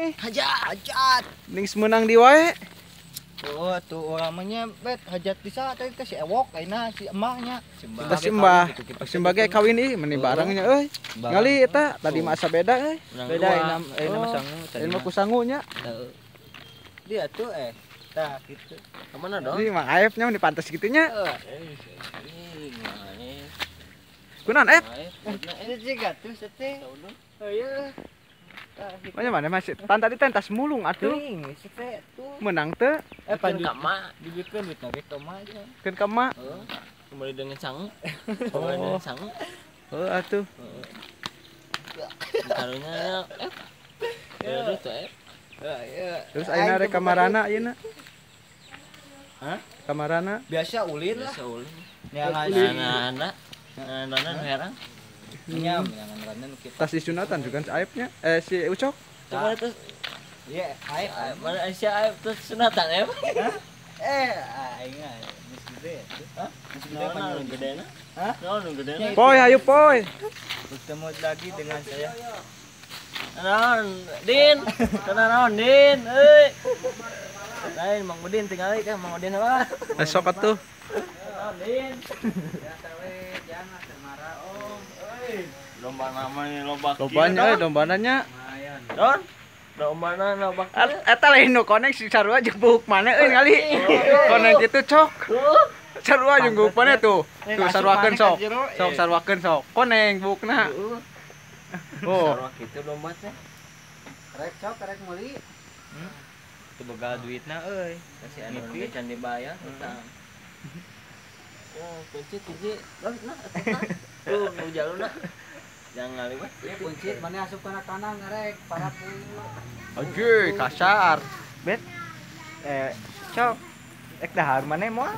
nih. Hajat. Hajat. Ning semenang di wae. Oh, tuh orang mah nya bet hajat bisa tadi teh si Ewok ayeuna si emahnya. Si Mbah. Si Mbah ge kawin ih meni barengnya euy. Ngali eta tadi mah asa beda euy. Beda ayeuna mah sangu tadi. Ayeuna mah ku sangu nya. Dia tuh tah gitu. Kemana dong? Ini Mang Aep nya meni pantes kitu nya. Kunaon Aep? Jiga tuh sete. Oh iya. Mana mana masih tan tadi teh tas mulung atuh. Menang teu? Pan ka mak dibikeun duitna ge ka mak aja. Keun ka mak. Heeh. Kembali dengan sangu. Kembali dengan sangu. Heuh atuh. Karunya ya tuh Terus ayeuna rek kamarana ayeuna? Hah? Kamarana? Biasa ulin lah. Biasa ulin. Neangan anak nu herang. Nya neangan rana nu kitu. Tas disunatan juga si Aepnya, si Ucok. Coba terus. Iya, Aep. Mana si Aep terus sunatan Aep? Aing geus gede. Hah? Geus gede mah nu gedena? Hah? Naon nu gedena? Poy, ayo poy. Bertemu lagi dengan saya. Naon, Din? Naon, Din? Euy. Lain Mang Udin tinggali kan Mang Udin apa? Sok atuh. Naon, Din? Ya jangan marah om. Euy. Lomba nama nih loba. Lombanya euy, lombana nya. Lumayan. Don. Lombana loba. Eta lain nu konek si sarua jeung buuk mana euy ngali. Konek kitu cok. Sarua jeung buuk mana tuh. Tuh saruakeun sok. Sok saruakeun sok. Koneng buukna. Oh. Sarua kitu lomba teh. Rek cok, rek meuli. Itu begal duitna euy. Kasih anu ge can dibayar utang. Oh, kunci kunci. Nah, tuh nu jalurna. Jangan ngaliwat. Ieu kunci mana asup kana kanan rek para Oke, kasar. Bet. Cok. Ek dahar maneh moal?